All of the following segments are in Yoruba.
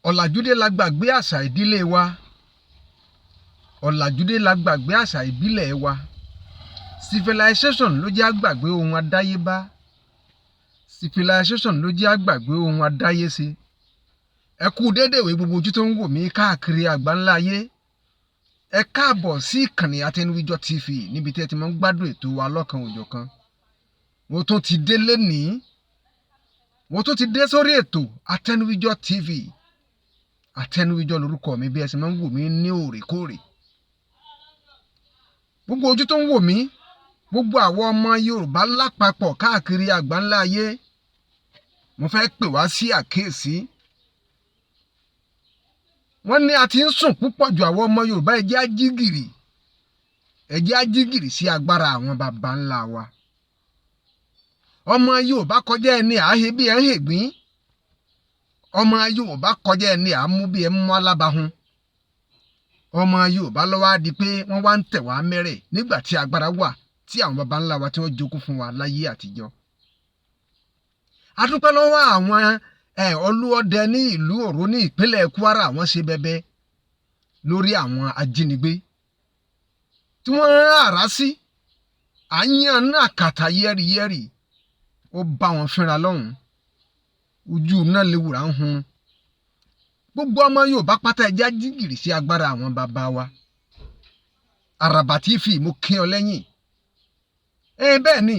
Ọ̀làjúdé la gbàgbé àṣà ìdílé wa. Ọ̀làjúdé la gbàgbé àṣà ìbílẹ̀ wa. Civilization ló jẹ́ àgbàgbé ohun àdáyébá. Civilization ló jẹ́ àgbàgbé ohun àdáyéṣe. Ẹ kú déédéé gbogbo ojú tó ń wò mí káàkiri àgbáńlá ayé. Ẹ káàbọ̀ sí ìkànnì Atẹnuwíjọ TV níbi tí ẹ ti máa ń gbádùn ètò wa lọ́kan òjọ̀kan. Mo tún ti dé lénìí. Mo tún ti dé sórí ètò Atẹnuwíjọ TV. Atẹnuwíjọ lorúkọ mi bí ẹ sì máa ń wò mí ní òrèkóòrè. Gbogbo ojú tó ń wò mí, gbogbo àwọn ọmọ Yorùbá lápapọ̀ káàkiri àgbáńlá ayé, mo fẹ́ pè wá sí àkíyèsí. Wọ́n ní a ti ń sùn púpọ̀ ju àwọn ọmọ Yorùbá. Ẹ jẹ́ á jí gìrì, ẹ jẹ́ á jí gìrì sí agbára àwọn baba ńlá wa. Ọmọ Yorùbá kọjá ẹni àáhe bí ẹ ń hègbín. Ọmọ Yorùbá kọjá ẹni àámú bí ẹ ń mú alábàáhùn. Ọmọ Yorùbá ló wá di pé wọ́n wá ń tẹ̀ wá mẹ́rẹ̀ nígbà tí agbára wà tí àwọn baba ńlá wa tí wọ́n jogún fún wa láyé àtijọ́. A dúpẹ́ lọ́wọ́ àwọn olúọdẹ ní ìlú Òró ní ìpínlẹ̀ Kwara. Wọ́n ṣe bẹbẹ lórí àwọn ajínigbé tí wọ́n rán àrá sí àyàn náà kàtà yẹ́rìyẹ́rì. Ó bá wọn fínra lọ́hùn-ún, ojú náà léwùrà ń hun. Gbogbo ọmọ Yorùbá pátá, ẹ jẹ́ á jí gìrì sí agbára àwọn bàbá wa. Àràbà TV, mo kí ọ lẹ́yìn. Ẹ bẹ́ẹ̀ ni,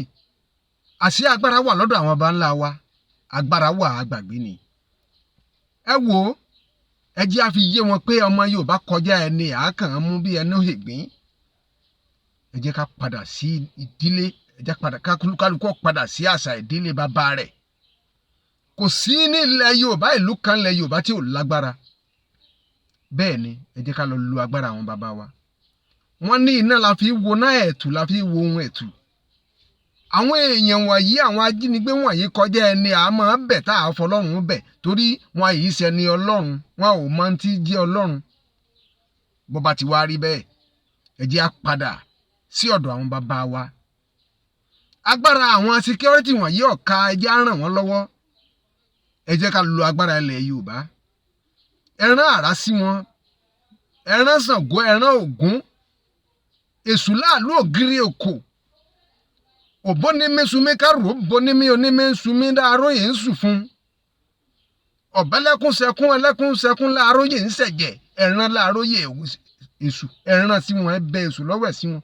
àṣé agbára wà lọ́dọ̀ àwọn baba ńlá wa. Agbára wà, àgbàgbé ni. Ẹ wò ó, ẹ jẹ́ á fi yé wọn pé ọmọ Yorùbá kọjá ẹni àákàn mú bí ẹnu hègbín. Ẹ jẹ́ ká padà sí ìdílé, ẹ jẹ́ padà kálukú padà sí àṣà ìdílé bàbá rẹ̀. Kò sí ní ilẹ̀ Yorùbá, ìlú kan ilẹ̀ Yorùbá tí ò lágbára. Bẹ́ẹ̀ ni, ẹ jẹ́ ká lọ lu agbára àwọn bàbá wa. Wọ́n ní iná la fi wo náà, ẹ̀tù la fi wo ohun ẹ̀tù. Àwọn èèyàn wọ̀nyí, àwọn ajínigbé wọ̀nyí kọjá ẹni àmọ́ bẹ̀ tá a fọlọ́run bẹ̀, torí wọn yìí ṣẹni Ọlọ́run, wọn ò mọ tí jẹ́ Ọlọ́run. Bó bá ti wá rí bẹ́ẹ̀, ẹ jẹ́ á padà sí ọ̀dọ̀ àwọn bàbá wa. Agbára àwọn security wọ̀nyí ọ̀ka, ẹ jẹ́ á ràn wọ́n lọ́wọ́. Ẹ jẹ́ ká lo agbára ilẹ̀ Yorùbá. Ẹ rán àrá sí wọn, ẹ rán Ṣàngó, ẹ rán Ògún, Èṣù láàlú ògiri òkò òbónímí sunmí kárò bónímí onímí sunmí láàróyè ń sùn fún ọ̀bẹ́lẹ́kún sẹkún ẹlẹ́kún sẹkún láàróyè ń sẹ̀jẹ̀. Ẹ̀ràn láàróyè Èṣù, ẹ̀ràn sí wọn, ẹ bẹ Èṣù lọ́wọ́ ẹ̀ sí wọn.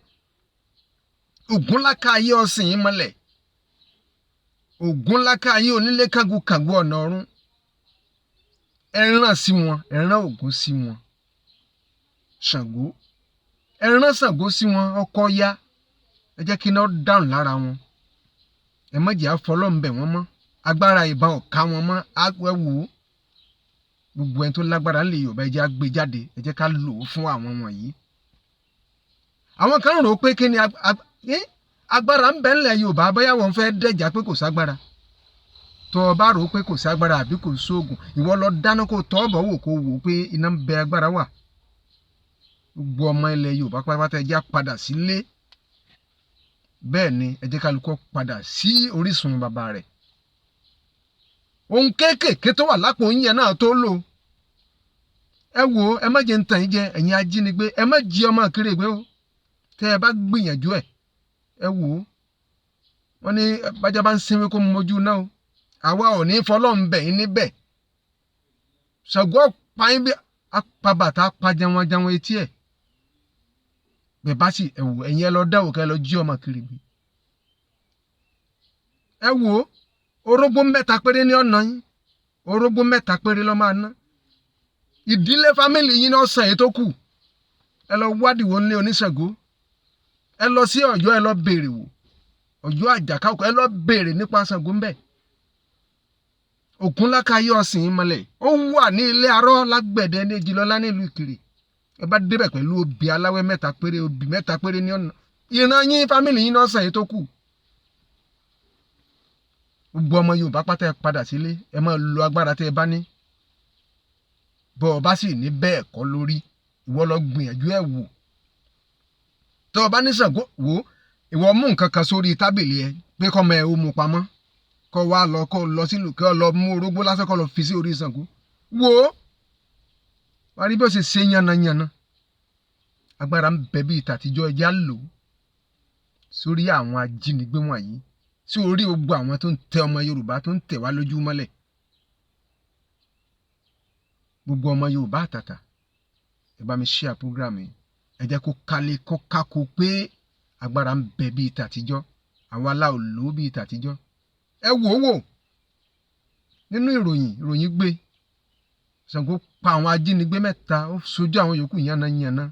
Ògúnláka ayé ọ̀sìn yín mọ́lẹ̀. Ògúnláka ayé onílé kángun kàngun ọ̀nà ọ̀run, ẹ̀ràn sí wọn, ẹ̀ràn Ògún sí wọn, Ṣàngó, ẹ̀ràn Ṣàngó sí wọn. Ọkọ ya, ẹ jẹ́ kí iná dáhùn lára wọn. Ẹ má jẹ́ àfọlọ́ǹbẹ̀ wọn mọ́. Agbára ìbọn ọ̀ka wọn mọ́. Ẹ wò ó, gbogbo ẹni tó lágbára ńlẹ̀ Yorùbá, ẹ jẹ́ á gbé jáde, ẹ jẹ́ ká lò ó fún àwọn wọ̀nyí. Àwọn kan rò ó pé kí ni agbára ń bẹ ńlẹ̀ Yorùbá, bóyá wọn fẹ́ dẹ̀jà pé kò ságbára. Tó o bá rò ó pé kò ságbára àbí kò sóògùn, ìwọ lọ dáná kó tọ́ ọ̀bọ̀ wò, kó wò ó pé iná ń bẹ, agbára wà. Gbogbo ọmọ ilẹ̀ Yorùbá pátápátá, ẹ jẹ́ á padà sílé. Bẹ́ẹ̀ ni, ẹ jẹ́ kálukú padà sí orísun bàbá rẹ̀. Ohun kéékèèké tó wà lápò yín náà tó lò. Ẹ wò ó, ẹ má jẹ́ ń tàn yín jẹ. Ẹ̀yin ajínigbé, ẹ má jí ọmọ kiri ìgbé o. Tẹ́ ẹ bá gbìyànjú ẹ̀, ẹ wò ó, wọ́n ní bájá bá ń sinmi kó mojú náà o. Àwa ò ní fọlọ́run bẹ̀ yín níbẹ̀. Ṣàngó pa yín bí apá bàtà apá jẹun jẹun etí ẹ̀ bẹ́ẹ̀ bá sì. Ẹ wò, ẹ̀yin ẹ lọ dáwò kẹ́ ẹ lọ jí ọmọ kiri gbé. Ẹ wò ó, orógbó mẹ́ta péré ní ọ̀nà yín, orógbó mẹ́ta péré ló máa ná. Ìdílé family yín náà sàn èyí tó kù. Ẹ lọ wádìí wo nílé oníṣàngó. Ẹ lọ sí Ọ̀yọ́, ẹ lọ béèrè wò, Ọ̀yọ́ Àjàká, ẹ lọ béèrè nípa Ṣàngó ńbẹ. Ògúnlákayé ọ̀sìn ìmọ̀lẹ̀, ó wà ní ilé arọ́ lágbẹ̀dẹ ní Ejilọ́lá nílùú Ìkirè. Ẹ bá débẹ̀ pẹ̀lú obì aláwẹ́ mẹ́ta péré, obì mẹ́ta péré ní ọ̀nà ìran yín, family yín náà sàn èyí tó kù. Gbogbo ọmọ Yorùbá pátá, ẹ padà sílé, ẹ máa lo agbára tẹ́ ẹ bá ní. Bọ́ ọ bá sì ní bẹ́ẹ̀ kọ́ lórí, ìwọ lọ gbìyànjú ẹ̀ wò. Tọ́ ọ bá ní Ṣàngó wò, ìwọ mú nǹkan kan sórí tábìlì ẹ pé kọ́mọ ẹ ó mú pamọ́, kọ́ wá lọ, kọ́ lọ sílùú, kọ́ lọ mú orógbó lásán, kọ́ lọ fi sí orí Ṣàngó. Wò ó. Wàá rí bí ó ṣe ṣe yánnayànna. Agbára ń bẹ bíi tàtijọ́, ẹja lò ó sórí àwọn ajínigbé wọ̀nyí, sí orí gbogbo àwọn tó ń tẹ ọmọ Yorùbá, tó ń tẹ̀ wá lójú mọ́lẹ̀. Gbogbo ọmọ Yorùbá àtàtà, ẹ bá mi share program yìí. Ẹ jẹ́ kó kálé kó kákó pé agbára ń bẹ bíi tàtijọ́, àwa la ò lò ó bíi tàtijọ́. Ẹ wò ó wò nínú ìròyìn, ìròyìn gbé Ṣàngó pa àwọn ajínigbé 3, ó sojú àwọn yòókù yánnayànna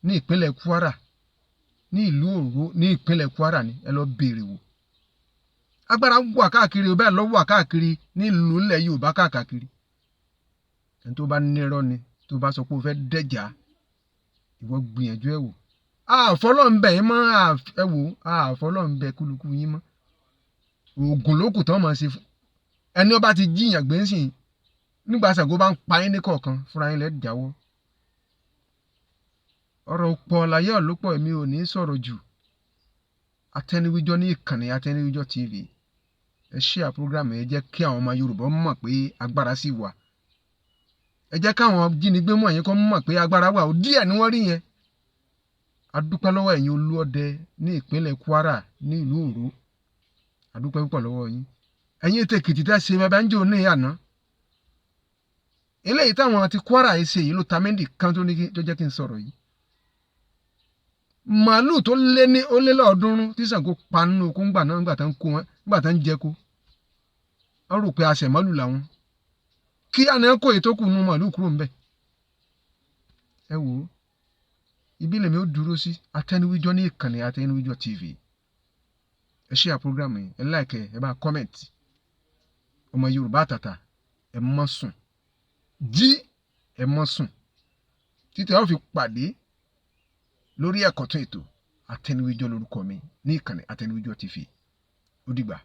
ní ìpínlẹ̀ Kwara, ní ìlú Òró ní ìpínlẹ̀ Kwara ni. Ẹ lọ béèrè wò. Agbára wà káàkiri bẹ́ẹ̀ lọ wà káàkiri nílùú ilẹ̀ Yorùbá káàkiri. Ẹni tó bá nírọ́ ni tó bá sọ pé o fẹ́ dẹ́jà, ìwọ gbìyànjú ẹ̀ wò. Àfọlọ́ǹbẹ̀ yín mọ́, ẹ wò, àfọlọ́ǹbẹ̀ kúlukú yín mọ́. Oògùn lókù tán máa ṣe fún ẹni ó bá ti jíyàn gbé ń sìn. Nígbà Ṣàngó bá ń pa yín ní kọ̀ọ̀kan fúnra yín lẹ́ jáwọ́. Ọ̀rọ̀ pọ̀ láyé ọ̀lọ́pọ̀, èmi ò ní sọ̀rọ̀ jù. Atẹniwíjọ́ ní ìkànnì Atẹniwíjọ́ TV, ẹ share program. Ẹ jẹ́ kí àwọn ọmọ Yorùbá mọ̀ pé agbára sì wà. Ẹ jẹ́ káwọn jínigbé mọ̀ yín kọ́ mọ̀ pé agbára wà ó. Díẹ̀ ni wọ́n rí yẹn. A dúpẹ́ lọ́wọ́ ẹ̀yin olúọdẹ ní ìpínlẹ̀ Kwara ní ìlú Òró. A dúpẹ́ púpọ̀ lọ́wọ́ yín. Ẹ̀yin ètò Èkìtì tẹ́ ṣe bàbá ń jò ní àná, eléyìí táwọn ti Kwara yìí ṣe yìí ló ta mẹ́ndì kan tó ní tó jẹ́ kí n sọ̀rọ̀ yìí. Màálù tó lé ní ó lé lọ́ọ̀ọ́dúnrún tí Ṣàngó pa nínú oko ńgbà náà, ńgbà tán kó wọn, ńgbà tán jẹ kó, wọ́n rò pé aṣẹ̀mọ́lù làwọn kí àná kó èyí tó kù nínú màálù kúrò ńbẹ̀. Ẹ wò ó, ibi lèmi ó dúró sí. Atẹniwíjọ́ ní ìkànnì Atẹniwíjọ́ TV, ẹ share program yìí, ẹ like, ẹ bá comment. Ọmọ Yorùbá àtàtà, ẹ má sùn, jí, ẹ má sùn títí ẹ ó fi pàdé lórí ẹ̀kọ́ tún ètò. Atẹniwíjọ́ lórúkọ mi ní ìkànnì Atẹniwíjọ́ TV. Ó dìgbà.